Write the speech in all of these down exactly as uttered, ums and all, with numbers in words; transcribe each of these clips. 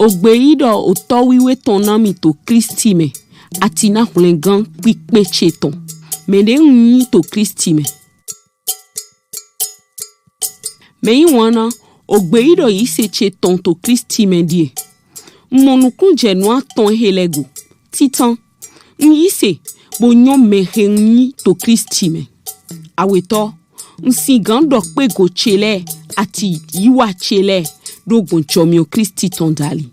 Ogbe yi ɖɔ otɔ wiwe tɔn na mi to Klisti mɛ, ati na hwlɛngan kpikpe ce tɔn. Mɛ ɖe un nyi to Klisti mɛ. Mɛ yi wanna, ogbe yi ɖɔ yise ce tɔn to Klisti mɛ ɖie. Un mɔ nukunjɛnu atɔn ehe lɛ go. Titan, un yise bo nyɔ mɛhe un nyi to Klisti mɛ. Awetɔ, un sigan ɖɔ kpego ce lɛ ati yiwa ce lɛ ɖo gbɔn jɔmiɔ Klisti tɔn dali.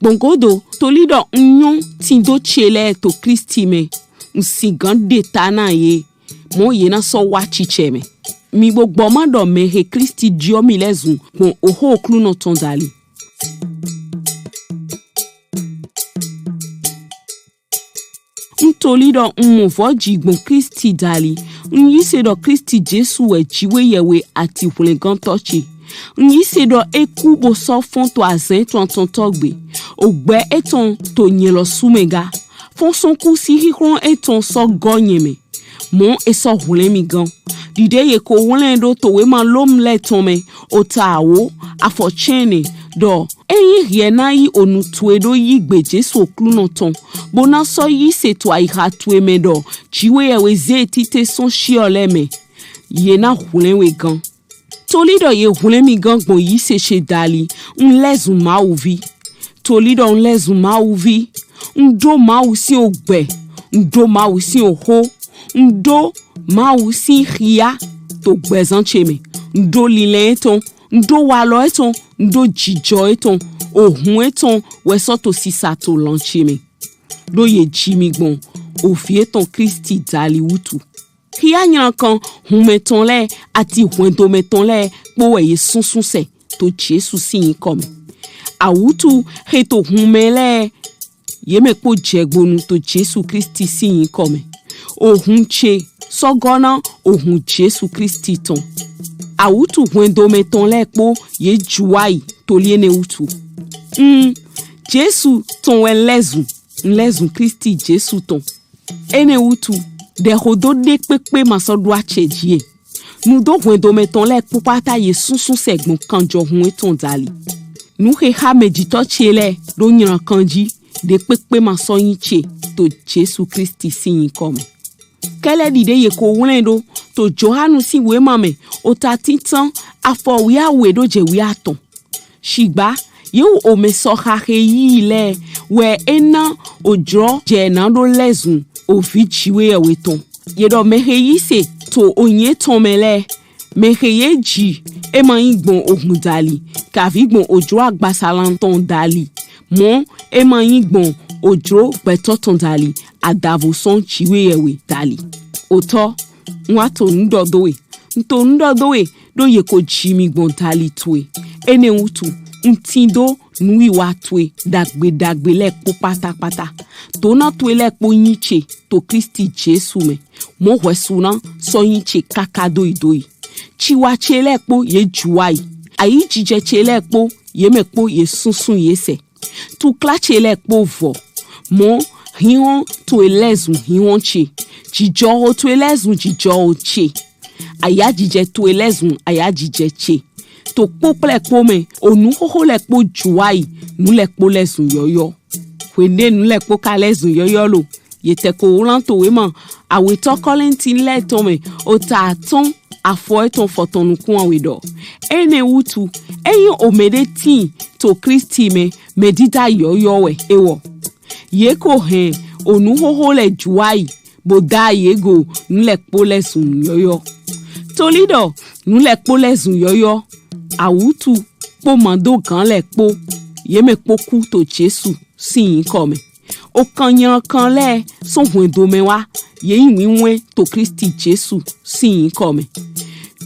Gbɔngodo, toli ɖɔ un nyɔ tindo ce lɛ to Klisti mɛ, un sigan ɖe ta na ye, mɔ ye na sɔ wa cicɛ mɛ. Mi bo gbɔ ma ɖɔ mɛhe Klisti diɔ mi lɛ zun gbɔn oho Oklunɔ tɔn dali. Un toli ɖɔ un mɔ vɔji gbɔn Klisti dali. Un yise ɖɔ Klisti Jesu wɛ Jiwheyɛwhe ati hwlɛngantɔ ce. Un yise ɖɔ e ku bo sɔ fɔn to azan tɔn atɔntɔ gbe. Ogbɛ etɔn to nyɛ lɔsu mɛ ga. Fɔnsɔnku si xixlɔn etɔn sɔ gɔ nyɛ mɛ. Mɔ e sɔ hwlɛn mi gan. Ɖiɖe ye ko wlɛn ɖo to wema Lom lɛ tɔn mɛ, ota awo, afɔ cɛnɛ, ɖɔ eyin hiɛ na yi onu towe ɖo yi gbe Jesu Oklunɔ tɔn, bo na sɔ yise to ayiha towe mɛ ɖɔ Jiwheyɛwhe ze e tite sɔn shiɔ lɛ mɛ, ye na hwlɛn we gan. Toli ɖɔ ye hwlɛn mi gan gbɔn yise ce dali, un lɛzun Mawu vi. Toli ɖɔ un lɛzun Mawu vi, un ɖo Mawu sin ogbɛ, un ɖo Mawu sin oho, un ɖo Mawu sin hia to gbɛzan ce mɛ, un ɖo linlɛn etɔn, un ɖo walɔ etɔn, un ɖo jijɔ etɔn, ohun etɔn wɛ sɔ to sisa to lan ce mɛ. Ɖo ye ji mi gbɔn ovi etɔn Klisti dali wutu. Hia nylankan hunmɛ tɔn lɛ ati hwɛndo mɛ tɔn lɛ kpo wɛ ye sunsun sɛ to Jesu sin yinkɔ mɛ. Awutu he to hunmɛ lɛ, ye mɛ kpo jɛgbonu to Jesu Klisti sin yinkɔ mɛ. Ohun ce sɔgɔ na ohun Jesu Klisti tɔn. Awutu hwɛndo mɛ tɔn lɛ kpo ye juwayi toli enɛ wutu. Un, Jesu tɔn wɛ lɛzun, un lɛzun Klisti Jesu tɔn. Enɛ wutu, ɖɛ hodo ɖe kpekpe ma sɔ ɖo acɛ ji e. Nudo hwɛndo mɛ tɔn lɛ kpokpata ye sunsun sɛ gbɔn kanjɔhun etɔn dali. Nu he ha mɛjitɔ ce lɛ ɖo nylankan ji ɖe kpekpe ma sɔ yin ce to Jesu Klisti sin yinkɔ mɛ. Kɛlɛ ɖiɖe ye ko wlɛn ɖo to Johanu sin wema mɛ, ota tintan, afɔ wiawe ɖo jɛ wiatɔn. Shigba, yewu omɛ sɔha he yi lɛ wɛ e na ojlɔ jɛ na ɖo lɛzun ovi Jiwheyɛwhe tɔn. Ye ɖɔ mɛ he yise to oyin etɔn mɛ lɛ, mɛ he ye ji e ma yin gbɔn ohun dali, kavi gbɔn ojlɔ agbasalan tɔn dali, mɔ e ma yin gbɔn ojlɔ gbɛtɔ tɔn dali, adavo sɔn Jiwheyɛwhe dali. Otɔ, un wa to nuɖɔ do we. Un to nuɖɔ do we ɖo ye ko ji mi gbɔn dali towe. Enɛ wutu, un tindo nuwiwa towe ɖagbe ɖagbe lɛ kpo kpatakpata. Dona towe lɛ kpo yin ce to Klisti Jesu mɛ. Mɔ hwɛsuna sɔ yin ce kaka doyi doyi. Ciwa ce lɛ kpo ye juwayi. Ayijijɛ ce lɛ kpo ye mɛ kpo ye sunsun ye sɛ. Tukla ce lɛ kpo vɔ. Mɔ hinhɔn towe lɛzun hinhɔn ce. Jijɔho towe lɛzun jijɔho ce. Ayajijɛ towe lɛzun ayajijɛ ce. To kpokplɛ kpo mɛ, onu xoxo lɛ kpo juwayi, nu lɛ kpo lɛzun yɔyɔ. Hwenɛnu lɛ kpo ka lɛzun yɔyɔ lo. Ye tɛ ko wlan to wema Awetɔ Kɔlinti lɛ tɔn mɛ, ota atɔn, afɔ etɔn fɔtɔn nukun awe ɖɔ: Enɛ wutu, eyin omɛ ɖe tin to Klisti mɛ, mɛdida yɔyɔ wɛ e wɔ. Ye ko hɛn onu xoxo lɛ juwayi, bo da ye go nu lɛ kpo lɛzun yɔyɔ. Toli ɖɔ nu lɛ kpo lɛzun yɔyɔ, awutu kpo madogan lɛ kpo, ye mɛ kpo ku to Jesu sin yinkɔ mɛ. Okan nylankan lɛ sɔn hwɛndo mɛ wa, ye yin winwɛn to Klisti Jesu sin yinkɔ mɛ.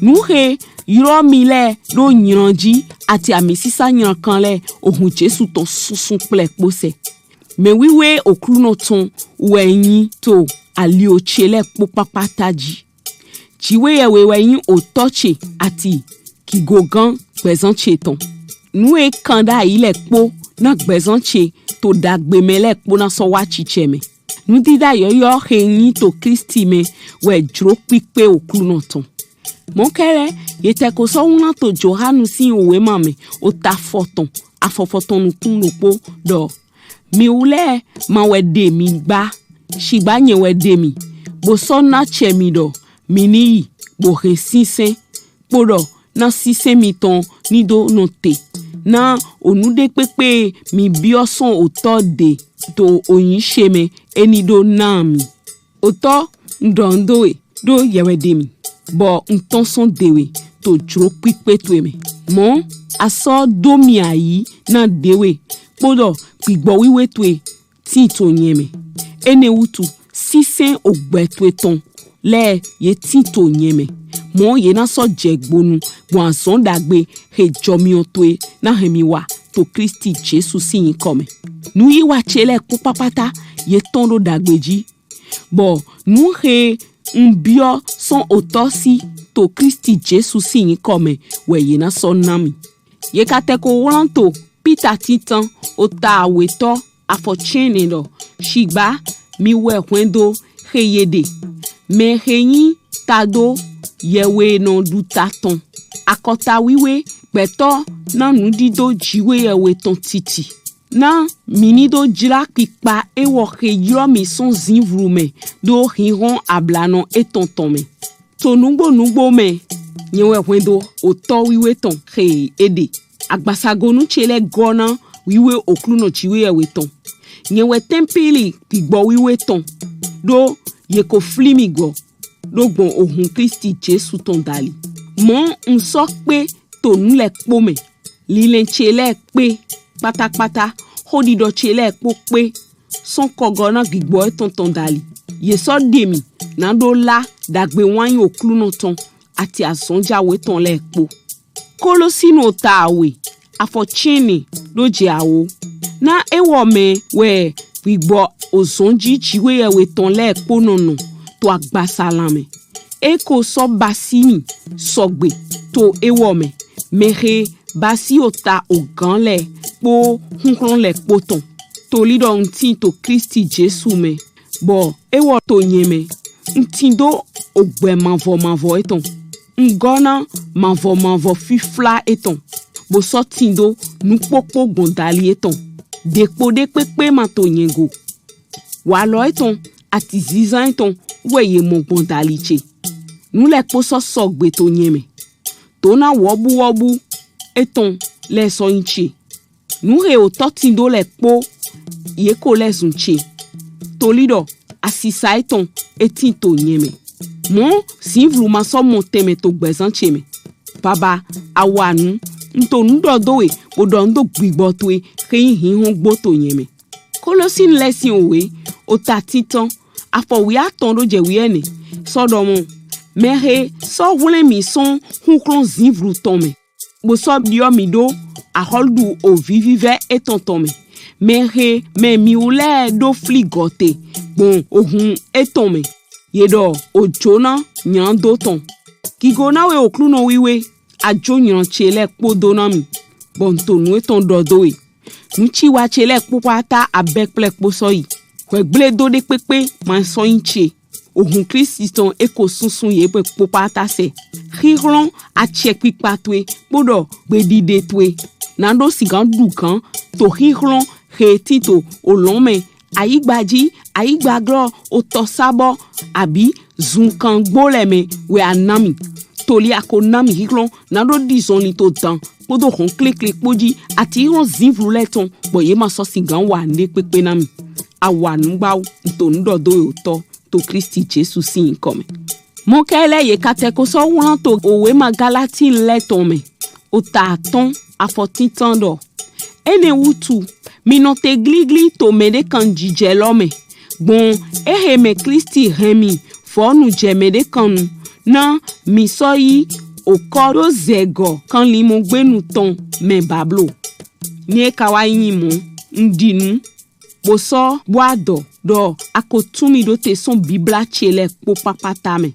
Nu he ylɔ mi lɛ ɖo nylan ji ati amisisa nylankan lɛ, ohun Jesu tɔn sunsun kplɛ kpo sɛ. Mɛ wiwe Oklunɔ tɔn wɛ yin to alio ce lɛ kpo kpakpata ji. Jiwheyɛwhe wɛ yin otɔ ce ati gigogan gbɛzan ce tɔn. Nu e kan ɖayi lɛ kpo na gbɛzan ce to ɖagbe mɛ lɛ kpo na sɔ wa cicɛ mɛ. Nudida yɔyɔ he yin to Klisti mɛ wɛ jlo kpikpe Oklunɔ tɔn. Mɔkɛlɛ, ye tɛ ko sɔ wlan to Johanu sin owema mɛ, ota fɔtɔn, afɔfɔtɔn nukun ɖokpo ɖɔ: Mi wu lɛ ma wɛ ɖe mi gba, shigba nyɛ wɛ ɖe mi, bo sɔ na acɛ mi ɖɔ mi ni yi bo hɛn sinsɛn, kpoɖɔ na sinsɛn mitɔn ni do nɔte, na onu ɖekpekpe mi biɔ sɔn Otɔ ɖe to oyin ce mɛ, e ni ɖo na mi. Otɔ, un ɖɔ un do we ɖo yɛ wɛ ɖe mi, bɔ un tɔn sɔn ɖe we to jlo kpikpe towe mɛ. Mɔ a sɔ do mi ayi na ɖe we, kpoɖɔ gbigbɔ wiwe towe tin to nyɛ mɛ. Enɛ wutu sinsɛn ogbɛ towe tɔn lɛ ye tin to nyɛ mɛ. Mɔ ye na sɔ jɛ gbonu gbɔn azɔn ɖagbe he jɔmiɔn towe na hɛn mi wa to Klisti Jesu sin yinkɔ mɛ. Nuyiwa ce lɛ kpo kpakpata ye tɔn ɖo ɖagbe ji, bɔ nu he un biɔ sɔn Otɔ si to Klisti Jesu sin yinkɔ mɛ wɛ ye na sɔ na mi. Ye ka tɛ ko wlan to Pita tintan ota awetɔ afɔ cɛnɛ ɖɔ: Shigba mi wɛ hwɛndo he ye ɖe, mɛ he nyi tado yɛwhenɔ ɖuta tɔn, akɔta wiwe gbɛtɔ na nuɖiɖo jiwe yɛwe tɔn titi. Na mi ni do jla kpikpa ewɔ he ylɔ mi sɔn zinvlu mɛ ɖo hinhɔn ablanɔ etɔn tɔn mɛ. To nugbo nugbo mɛ, nyɛ wɛ hwɛndo Otɔ wiwe tɔn he e ɖe. Agbasagonu ce lɛ gɔ na wiwe Oklunɔ jiwe yɛwe tɔn. Nyɛ wɛ tɛmpili gbigbɔ wiwe tɔn, ɖo ye ko fli mi gɔ ɖo gbɔn ohun Klisti Jesu tɔn dali. Mɔ un sɔ kpe to nu lɛ kpo mɛ, linlɛn ce lɛ kpe kpatakpata, xoɖiɖɔ ce lɛ kpo kpe, sɔn kɔgɔ na gbigbɔ etɔn tɔn dali. Ye sɔ ɖe mi na ɖo la ɖagbe wanyi Oklunɔ tɔn ati azɔnjawe tɔn lɛ kpo. Kolosinu ota awe afɔ cɛnɛ ɖo jɛ awo. Na ewɔ mɛ wɛ gbigbɔ ozɔnji jiwe yɛwe tɔn lɛ kpo nɔ nɔ to agbasalan mɛ. E ko sɔ basi mi sɔgbe to ewɔ mɛ, mɛ he basi ota ogan lɛ kpo huhlɔn lɛ kpo tɔn. Toli ɖɔ un tin to Klisti Jesu mɛ, bɔ ewɔ to nyɛ mɛ, un tindo ogbɛ mavɔ mavɔ etɔn. Un gɔ na mavɔ mavɔ fifla etɔn, bo sɔ tindo nukpokpo gbɔn dali etɔn. Ɖekpo ɖekpekpe ma to nyɛ go. Walɔ etɔn ati zinzan etɔn wɛ ye mɔ gbɔn dali ce. Nu lɛ kpo sɔ sɔgbe to nyɛ mɛ. To na wɔbuwɔbu etɔn lɛ sɔ nyi ce. Nu he Otɔ tindo lɛ kpo ye ko lɛ zun ce. Toli ɖɔ asisa etɔn e tin to nyɛ mɛ. Mɔ zinvlu ma sɔ mɔ tɛnmɛ to gbɛzan ce mɛ. Baba, a wa nu, un to nu ɖɔ do we, bo ɖɔ nu do gbigbɔ towe he nyi hinhɔn gbo to nyɛ mɛ. Kolosinu lɛ sin owe, ota tintan, afɔ wiatɔn ɖo jɛ wiɛnɛ, sɔ ɖɔ mɔ: Mɛ he sɔ hwlɛn mi sɔn huhlɔn zinvlu tɔn mɛ, bo sɔ biɔ mi ɖo ahɔluɖu ovi vivɛ etɔn tɔn mɛ. Mɛ he mɛ mi wu lɛ ɖo fli gɔ te gbɔn ohun etɔn mɛ. Ye ɖɔ ojona nylando tɔn. Gigo na we Oklunɔ wiwe, ajo nylan ce lɛ kpo do na mi, bɔ un to nu etɔn ɖɔ do we. Nuciwa ce lɛ kpokpata abɛ kplɛ kpo sɔ yi. Hwɛgble do ɖekpekpe ma sɔ nyi ce. Ohun Klisti tɔn e ko sunsun ye bɔ kpokpata sɛ. Hihlɔn acɛkpikpa towe kpoɖɔ gbeɖiɖe towe. Na ɖo sigan ɖu gan to hihlɔn he tin to olɔn mɛ, ayigba ji, ayigba glɔ, otɔ sabɔ, abi zunkan gbo lɛ mɛ wɛ a na mi. Toli a ko na mi hihlɔn na ɖo ɖi zɔnlin to dan kpodo hɔn klekle kpo ji, ati hihlɔn zinvlu lɛ tɔn, bɔ ye ma sɔ sigan wa nuɖekpekpe na mi. A wa nu gbawu, un to nu ɖɔ do we Otɔ to Klisti Jesu sin yinkɔ mɛ. Mɔkɛ lɛ ye ka tɛ ko sɔ wlan to owema Galati lɛ tɔn mɛ, ota atɔn, afɔ tintan ɖɔ: Enɛ wutu, mi nɔte gligli to mɛɖekanjijɛ lɔ mɛ, gbɔn ehe mɛ Klisti hɛn mi vɔnu jɛ mɛɖekannu, na mi sɔ yi okɔ ɖo zɛgɔ kanlinmɔgbenu tɔn mɛ bablo. Ni e ka wa nyi mɔ, un ɖi nu, bo sɔ bɔ adɔ ɖɔ a ko tun mi ɖo te sɔn bibla ce lɛ kpo kpakpata mɛ.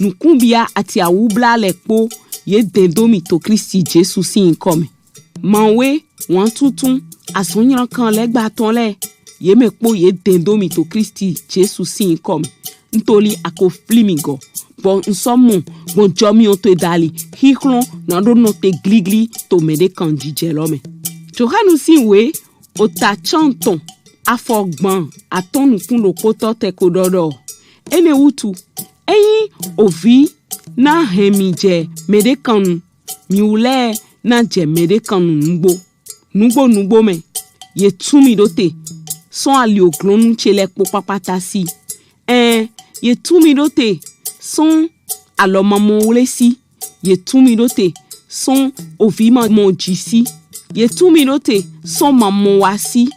Nukunbia ati awubla lɛ kpo ye dɛn do mi to Klisti Jesu sin yinkɔ mɛ. Mawe, wantuntun, azɔnylankan lɛgba tɔn lɛ, ye mɛ kpo ye dɛn do mi to Klisti Jesu sin yinkɔ mɛ. Un toli a ko fli mi gɔ, bɔ un sɔ mɔ gbɔn jɔmiɔn towe dali hihlɔn na ɖo nɔte gligli to mɛɖekanjijɛ lɔ mɛ. Johanu sin we ota cantɔn afɔgban atɔn nukun ɖokpotɔ tɛ ko ɖɔ ɖɔ: Enɛ wutu, eyin ovi na hɛn mi jɛ mɛɖekannu, mi wulɛ na jɛ mɛɖekannu nugbo. Nugbo nugbo mɛ, ye tun mi ɖo te sɔn alioglɔnnu ce lɛ kpo kpakpata si. Ɛn, ye tun mi ɖo te sɔn alɔmamɔwle si. Ye tun mi ɖo te sɔn ovimamɔji si. Ye tun mi ɖo te sɔn mamɔwa si.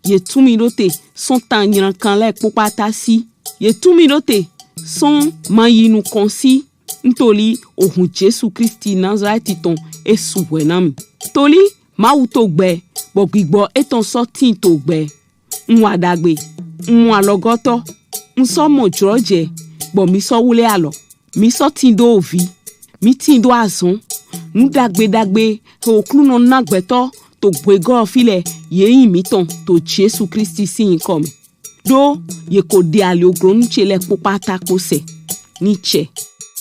Ye tun mi ɖo te sɔn tanylankan lɛ kpo kpata si. Ye tun mi ɖo te sɔn mayinukɔn si. Ntoli ohun Jesu Kristi Nazalɛti tɔn e su hwɛ na mi. Toli Mawu to gbɛ, bɔ gbigbɔ etɔn sɔ tin to gbɛ. Un wa ɖagbe, un wa lɔgɔtɔ, un sɔ mɔ jlɔjɛ, bɔ mi sɔ wle alɔ. Mi sɔ tindo ovi, mi tindo azɔn. Nu ɖagbe ɖagbe he Oklunɔ na gbɛtɔ to gbegɔ fi lɛ, ye yin mitɔn to Jesu Kristi sin yinkɔ mɛ. Ɖo ye ko ɖe alioglɔnnu ce lɛ kpo kpata kpo sɛ ni cɛ.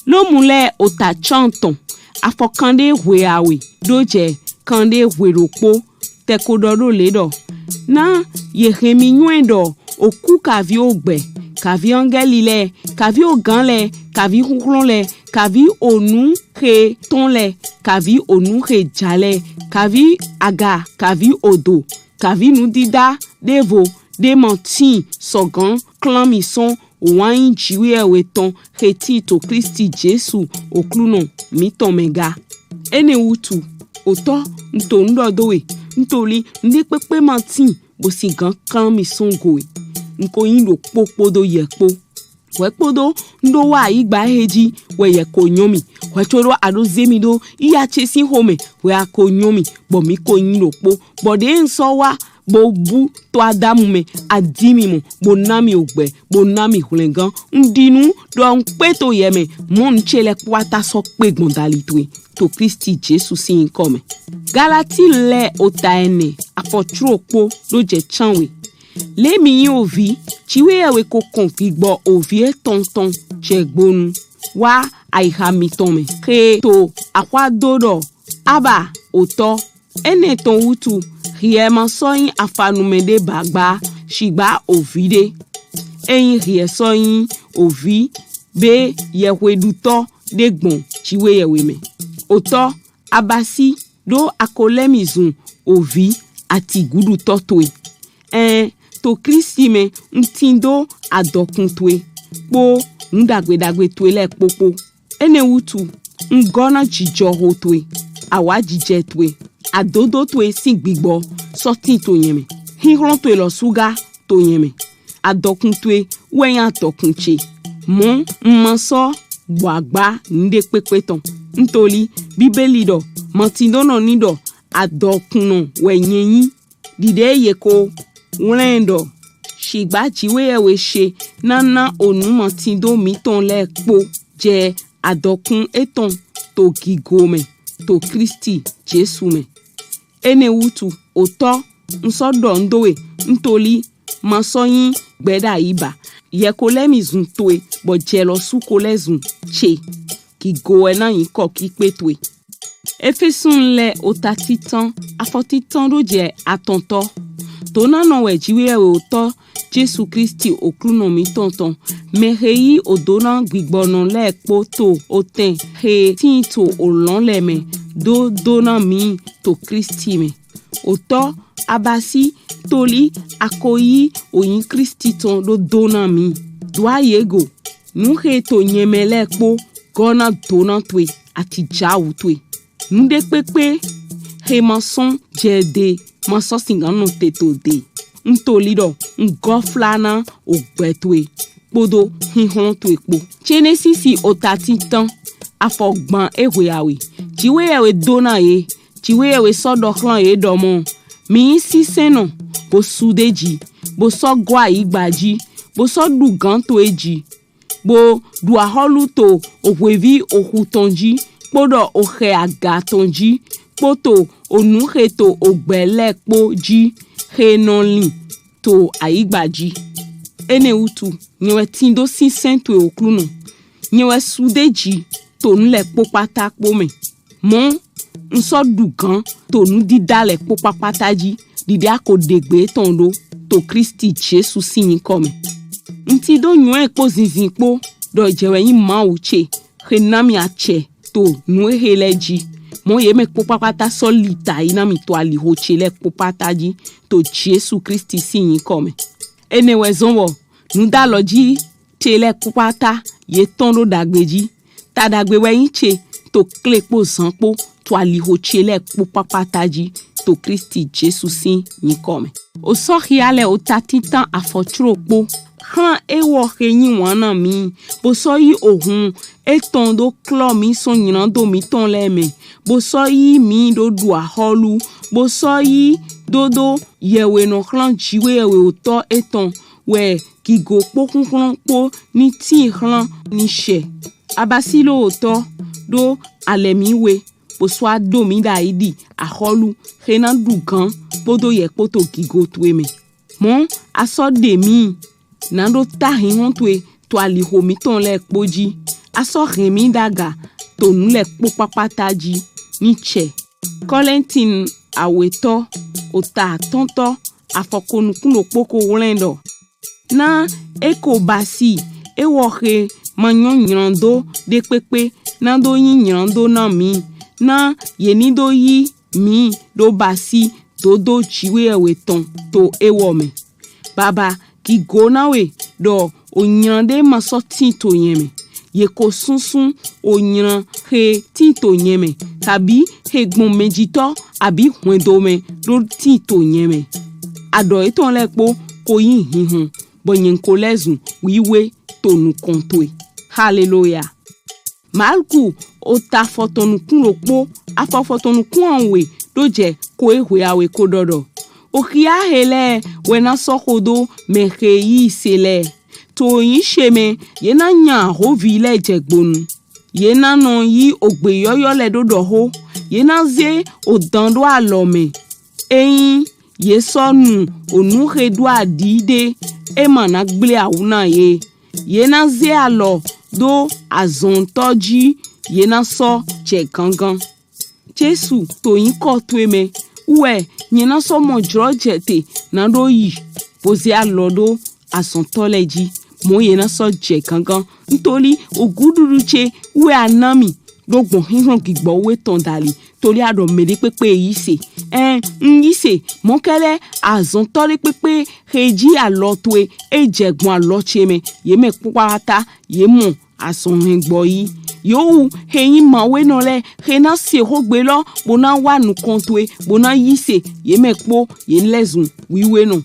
Lomu lɛ ota cantɔn afɔkanɖe hwe awe ɖo jɛ kanɖe hwe ɖokpo tɛ ko ɖɔ ɖo le ɖɔ: Na ye hɛn mi nywɛ ɖɔ oku kavi ogbɛ, kavi angɛli lɛ, kavi ogan lɛ, kavi huhlɔn lɛ, kavi onu he tɔn lɛ, kavi onu he ja lɛ, kavi aga, kavi odo, kavi nudida ɖevo ɖe ma tin sɔgan klan mi sɔn owanyi Jiwheyɛwhe tɔn he tin to Kristi Jesu Oklunɔ mitɔn mɛ ga. Enɛ wutu, otɔ, un to nu ɖɔ do we, ntoli nuɖekpekpe ma tin bo sigan klan mi sɔn go we. Un ko yin ɖokpo kpodo yɛ kpo. Hwɛ kpodo un ɖo wa ayigba he ji wɛ yɛ ko nyɔn mi. Hwɛ co ɖo a ɖo ze mi ɖo iya ce sin xomɛ wɛ a ko nyɔn mi, bɔ mi ko yin ɖokpo. Bɔ ɖe un sɔ wa bo bu to Adamu mɛ, a di mi mɔ, bo na mi ogbɛ, bo na mi hwlɛngan. Un ɖi nu ɖɔ un kpe to yɛ mɛ, mɔ nu ce lɛ kpata sɔ kpe gbɔn dali towe to Kristi Jesu sin yinkɔ mɛ. Galati lɛ ota ɛnɛ afɔ clokpo ɖo jɛ canwe. Le mi yin ovi, Jiwheyɛwhe ko kɔn gbigbɔ ovi etɔn tɔn jɛ gbonu wa ayiha mitɔn mɛ, he to axwa do ɖɔ: Aba, otɔ. Enɛ tɔn wutu, hiɛ ma sɔ yin afanumɛ ɖe ba gba, shigba ovi ɖe. Eyin hiɛ sɔ yin ovi, be yɛhweɖutɔ ɖe gbɔn Jiwheyɛwhe mɛ. Otɔ, a basi, ɖo a ko lɛ mi zun ovi ati gudutɔ towe. Ɛn, to Kristi mɛ un tindo adɔkun towe kpo nu ɖagbe ɖagbe towe lɛ kpokpo. Enɛ wutu, un gɔ na jijɔho towe, awajijɛ towe, adodo towe sin gbigbɔ sɔ tin to nyɛ mɛ. Huhlɔn towe lɔsu ga to nyɛ mɛ. Adɔkun towe wɛ yin adɔkun ce. Mɔ un ma sɔ gbɔ agba nuɖekpekpe tɔn. Ntoli Bibeli ɖɔ, ma tindo nɔ ni ɖɔ adɔkunnɔ wɛ nyɛ yin. Ɖiɖe ye ko wlɛn ɖɔ, shigba Jiwheyɛwhe she na na onu matindo mitɔn lɛ kpo jɛ adɔkun etɔn to gigo mɛ to Kristi Jesu mɛ. Enɛ wutu, otɔ, un sɔ ɖɔ nu do we, ntoli ma sɔ yin gbɛɖayi ba. Yɛ ko lɛ mi zun towe, bɔ jɛ lɔsu ko lɛ zun ce. Gigo wɛ na yin kɔkikpe towe. Efesunu lɛ ota titan afɔ titan ɖo jɛ atɔntɔ. Donanɔ wɛ Jiwheyɛwhe Otɔ Jesu Kristi Oklunɔ mitɔn tɔn, mɛ he yi odona gbigbɔnɔ lɛ kpo to otɛn he tin to olɔn lɛ mɛ, do dona mi to Kristi mɛ. Otɔ, a basi, toli a ko yi oyin Kristi tɔn ɖo dona mi. Do aye go, nu he to nyɛ mɛ lɛ kpo gɔ na dona towe ati jawu towe. Nuɖekpekpe he ma sɔ jɛ de ma sɔ sigan nɔte to de. Ntoli ɖɔ un gɔfla na ogbɛ towe kpodo huhlɔn towe kpo. Jenesisi ota titan afɔ gban ehwe awe. Jiwheyɛwhe dona ye. Jiwheyɛwhe sɔ ɖɔ hlan ye ɖɔ mɔ, mi yin sinsɛnnɔ, bo su ɖe ji, bo sɔ gɔ ayigba ji, bo sɔ ɖu gan towe ji, bo ɖu ahɔlu to ohwevi ohu tɔn ji, kpoɖɔ ohɛ aga tɔn ji, kpo to onu he to ogbɛ lɛ kpo ji, he nɔ lin to ayigba ji. Enɛ wutu, nyɛ wɛ tindo sinsɛn towe Oklunɔ. Nyɛ wɛ su ɖe ji to nu lɛ kpo kpata kpo mɛ. Mɔ Un sɔ ɖu gan to nudida lɛ kpo kpakpata ji, ɖiɖi a ko ɖegbe etɔn ɖo to Klisti Jesu sin nyikɔ mɛ. Un tindo nyɔɛ kpo zinzin kpo ɖɔ jɛ wɛ nyi Mawu ce, xe na mi acɛ to nu exe lɛ ji. Mɔ ye mɛ kpo kpakpata sɔ li ta yi na mi to aliho ce lɛ kpo kpata ji to Jesu Klisti sin nyikɔ mɛ. Enɛ wɛ zɔn bɔ nudalɔ ji ce lɛ kpo kpata ye tɔn ɖo ɖagbe ji. Ta ɖagbe wɛ nyi ce to kle kpo zan kpo to aliho ce lɛ kpo kpakpata ji to Klisti Jesu sin nyikɔ mɛ. Osɔxia lɛ ota tintan afɔtro kpo. Xlan ewɔ xe nyi wan na mi, bo sɔ yi ohun etɔn ɖo klɔ mi sɔn nylando mitɔn lɛ mɛ, bo sɔ yi mi ɖo ɖu axɔlu, bo sɔ yi dodo yɛwhenɔ xlan Jiwheyɛwhe Otɔ etɔn wɛ gigo kpo xuxlɔn kpo ni tin xlan ni shɛ. Abasi lo otɔ ɖo alɛ mi we, bo sɔ ado mi ɖayi ɖi axɔlu xe na ɖu gan kpodo yɛ kpo to gigo towe mɛ. Mɔ a sɔ ɖe mi na ɖo ta hinhɔn towe to aliho mitɔn lɛ kpo ji. A sɔ hɛn mi ɖaga to nu lɛ kpo kpakpata ji ni cɛ. Kɔlɛntin awetɔ ota atɔntɔ afɔko nukun ɖokpo ko wlɛn ɖɔ: Na e ko basi ewɔ xe ma nyɔ nylando ɖekpekpe na ɖo nyi nylando na mi, na ye ni ɖo yi mi ɖo basi dodo Jiwheyɛwhe tɔn to ewɔ mɛ. Baba, gigo na we ɖɔ onylan ɖe ma sɔ tin to nyɛ mɛ. Ye ko sunsun onylan xe tin to nyɛ mɛ, kabi xe gbɔn mɛjitɔ abi hwɛndo mɛ ɖo tin to nyɛ mɛ. Aɖɔ etɔn lɛ kpo ko nyi hinhɔn, bɔ nyɛ ko lɛzun wiwe to nukɔn towe. Haleluya! Malku ota fɔtɔn nukun ɖokpo afɔ fɔtɔn nukun awe ɖo jɛ ko e hwe awe ko ɖɔ ɖɔ: Oxia xe lɛ wɛ na sɔ xodo mɛ xe yi se lɛ. To nyi she mɛ, ye na nya ahovi lɛ jɛ gbonu. Ye na nɔ yi ogbe yɔyɔ lɛ ɖo ɖɔ xo. Ye na ze odan ɖo alɔ mɛ. Eyin ye sɔ nu onu xe ɖo aɖi ɖe, e ma na gble awu na ye. Ye na ze alɔ ɖo azɔntɔ ji, ye na sɔ jɛ gangan. Jesu, to nyikɔ towe mɛ wɛ nyɛ na sɔ mɔ jlɔjɛte na ɖo yi bo ze alɔ ɖo azɔntɔ lɛ ji, mɔ ye na sɔ jɛ gangan. Ntoli oguɖuɖu ce wɛ a na mi ɖo gbɔn xixlɔn gigbɔ we tɔn dali, toli a ɖɔ mɛ ɖekpekpe yi se. Ɛn, un yi se, mɔ kɛlɛ azɔntɔ ɖekpekpe xe ji alɔ towe e jɛ gbɔn alɔ ce mɛ, ye mɛ kpakpata ye mɔ azɔn hɛn gbɔ yi. Yewu xe nyi mawenɔ lɛ xe na se xogbe lɔ bo na wa nukɔn towe bo na yi se, ye mɛ kpo ye lɛzun wiwenɔ.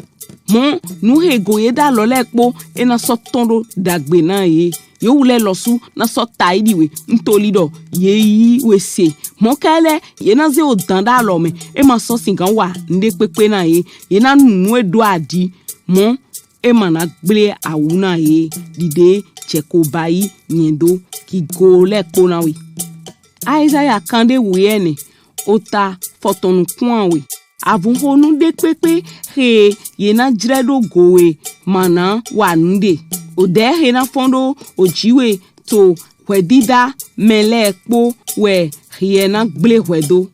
Mɔ nu xe go ye ɖo alɔ lɛ kpo e na sɔ tɔn ɖo ɖagbe na ye. Yewu lɛ lɔsu na sɔ ta yi ɖi we, ntoli ɖɔ ye yi we se. Mɔ kɛlɛ ye na ze odan ɖo alɔ mɛ, e ma sɔ singan wa nuɖekpekpe na ye. Ye na nu nu e ɖo aɖi, mɔ e ma na gble awu na ye. Ɖiɖe jɛ ko ba yi nyɛ ɖo gigo lɛ kpo na we. Aizaya kanɖe wiɛnɛ ota fɔtɔn nukun awe. Avunxonu ɖekpekpe xe ye na jlɛ ɖo go we ma na wa nuɖe. Odɛ xe na fɔn ɖo oji we to hwɛdida mɛ lɛ kpo wɛ hiɛ na gble hwɛ do.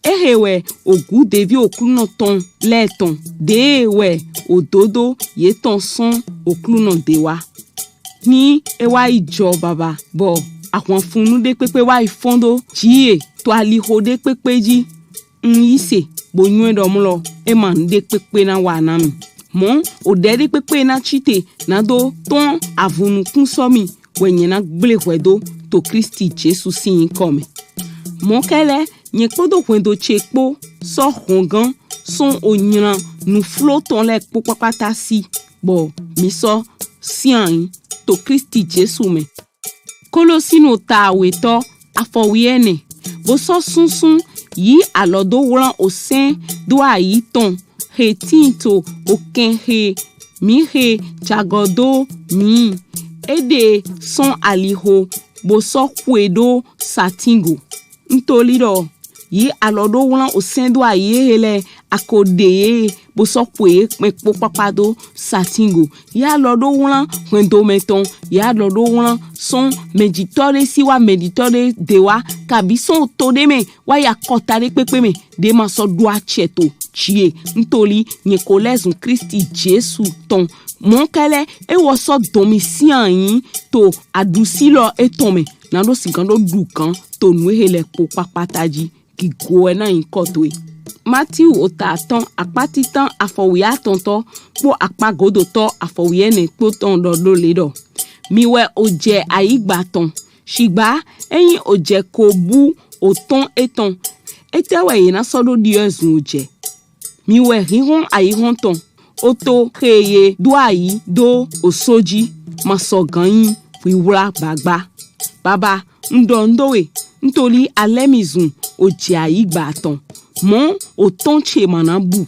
Exe wɛ ogu devi Oklunɔ tɔn lɛ tɔn, ɖe wɛ ododo yetɔn sɔn Oklunɔ ɖe wa. Ni e wa yi jɔ baba bɔ ahwanfunnu ɖekpekpe wa yi fɔn ɖo ji e to alixo ɖekpekpe ji. Un yi se bo nyɔɛ ɖɔ mlɔ e ma nuɖekpekpe na wa na mi. Mɔ oɖɛ ɖekpekpe na ci te na do tɔn avunukun sɔ mi wɛ nyɛ na gble hwɛ do to Klisti Jesu sin nyikɔ mɛ. Mɔ kɛlɛ nyɛ kpodo hwɛndo ce kpo sɔ hɔngan sɔn onylan nuflo tɔn lɛ kpo kpakpata si, bɔ mi sɔ sian to Klisti Jesu mɛ. Kolosinu ota awetɔ afɔ wiɛnɛ, bo sɔ sunsun yi alɔ do wlan osɛn do ayi tɔn xe tin to okɛn xe mi xe jagɔ do mi. E ɖe sɔn alixo bo sɔ xwe ɖo satin go. Ntoli ɖɔ Yi alɔ ɖo wlan osɛn do ayi ehe lɛ, ako ɖe ye bo sɔ xwe ye mɛ kpo kpakpa do satin go. Yi alɔ ɖo wlan hwɛndo mɛ tɔn. Yi alɔ ɖo wlan sɔn mɛjitɔ ɖe si wa mɛjitɔ ɖe de wa, kabi sɔn to ɖe mɛ wa yi akɔta ɖe kpekpe mɛ ɖe ma sɔ ɖo acɛ to ci e. Ntoli nyɛ ko lɛzun Klisti Jesu tɔn. Mɔ kɛlɛ, ewɔ sɔ dɔn mi sian anyi to aɖusi lɔ etɔn mɛ, na ɖo sigan ɖo ɖu gan to nu ehe lɛ kpo kpakpata ji. Gigo wɛ na nyikɔ towe. Matiu ota atɔn akpa titan afɔwi atɔntɔ kpo akpa godotɔ afɔwi ɛnɛ kpo tɔn ɖɔ ɖo le ɖɔ: Mi wɛ ojɛ ayigba tɔn, shigba enyi ojɛ ko bu otɔn etɔn, etɛ wɛ ye na sɔ ɖo ɖiɔ zun ojɛ? Mi wɛ hinhɔn ayihɔn tɔn, oto xe ye ɖo ayi do oso ji ma sɔ gan nyi wiwla bagba. Baba, un ɖɔ un ɖo we, ntoli alɛ mi zun ojɛ ayigba tɔn, mɔ otɔn ce ma na bu.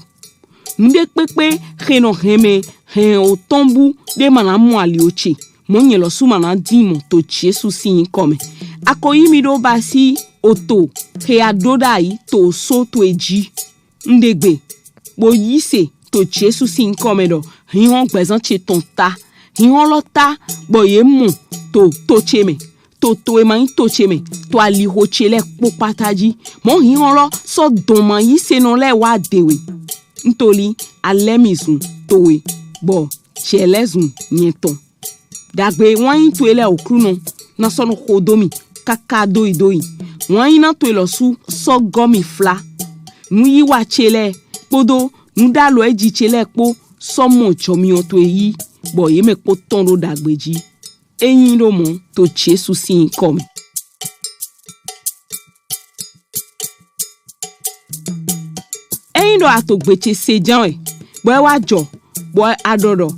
Nuɖe kpekpe xe nɔ hɛn mɛ hɛn otɔn bu ɖe ma na mɔ ali oce, mɔ nyɛ lɔsu ma na din mɔ to Jesu sin nyikɔ mɛ. Ako yi mi ɖo basi oto xe ya ɖo ɖayi to oso towe ji. Nɖegbe, bo yi se to Jesu sin nyikɔ mɛ ɖɔ hinhɔn gbɛzan ce tɔn ta, hinhɔn lɔ ta bɔ ye mɔ to to ce mɛ, to to e ma nyi to ce mɛ, to alixo ce lɛ kpo kpata ji. Mɔ hinhɔn lɔ sɔ dɔn ma yi se nɔ lɛ wa de we. Ntoli alɛ mi zun towe, bɔ jɛ lɛ zun nyɛ tɔn. Dagbe wanyi towe lɛ Oklunɔ na sɔ nɔ xo do mi kaka doyi doyi. Wanyi na towe lɔsu sɔ gɔ mi fla. Nu yi wa ce lɛ kpodo nu ɖalo eji ce lɛ kpo sɔ mɔ jɔmiɔ towe yi, bɔ ye mɛ kpo tɔn ɖo dagbe ji. Enyi ɖo mɔ to Jesu sin nyikɔ mɛ. Enyi ɖɔ a to gbe ce se jan wɛ, bɔ e wa jɔ, bɔ a ɖɔ ɖɔ,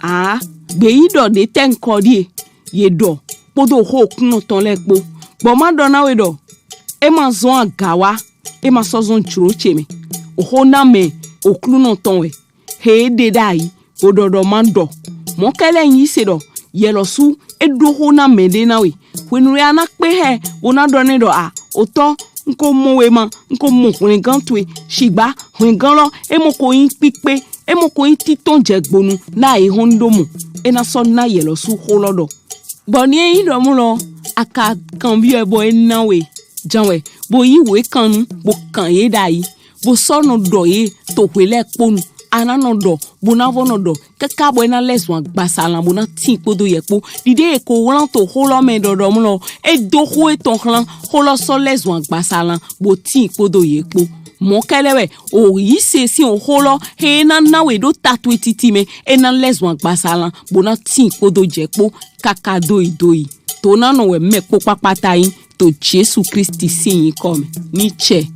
aa, gbe yi ɖɔ ɖe tɛ nkɔ ɖie, ye ɖɔ kpodo oxo Oklunɔ tɔn lɛ kpo, bɔ ma ɖɔ na we ɖɔ e ma zɔn aga wa, e ma sɔ zɔn jlo ce mɛ. Oxo na mɛ Oklunɔ tɔn wɛ, xe e ɖe ɖayi, bo ɖɔ ɖɔ ma ɖɔ. Mɔ kɛlɛ nyi se ɖɔ yɛ lɔsu e ɖo xo na mɛ ɖe na we. Hwenu ya na kpe hɛ bo na ɖɔ nɛ ɖɔ a, otɔ, n ko mɔ we ma, n ko mɔ hwlɛngan towe. Shigba hwlɛngan lɔ e mɔ ko nyi kpikpe, e mɔ ko nyi titɔn jɛ gbonu na e hɔn ɖo mɔ. E na sɔ na yɛ lɔsu xo lɔ ɖɔ. Bɔ ni e nyi ɖɔ mɔ lɔ, a ka kanbiɔ ɛ bɔ e na we jan wɛ, bo yi wekannu bo kan ye ɖayi, bo sɔ nɔ ɖɔ ye to hwe lɛ kponu. A na nɔ ɖɔ bo na vɔ nɔ ɖɔ kaka bɔ e na lɛzun agbasalan bo na tin kpodo yɛ kpo. Ɖiɖe e ko wlan to xo lɔ mɛ ɖɔɖɔ mɔ lɔ, e do xo etɔn xlan, xo lɔ sɔ lɛzun agbasalan bo tin kpodo ye kpo. Mɔ kɛlɛ wɛ, o yi se sin oxo lɔ xe e na na we ɖo ta towe titi mɛ, e na lɛzun agbasalan bo na tin kpodo jɛ kpo kaka doyi doyi. To na nɔ wɛ mɛ kpo kpakpata nyi to Jesu Klisti sin nyikɔ mɛ. Ni cɛ.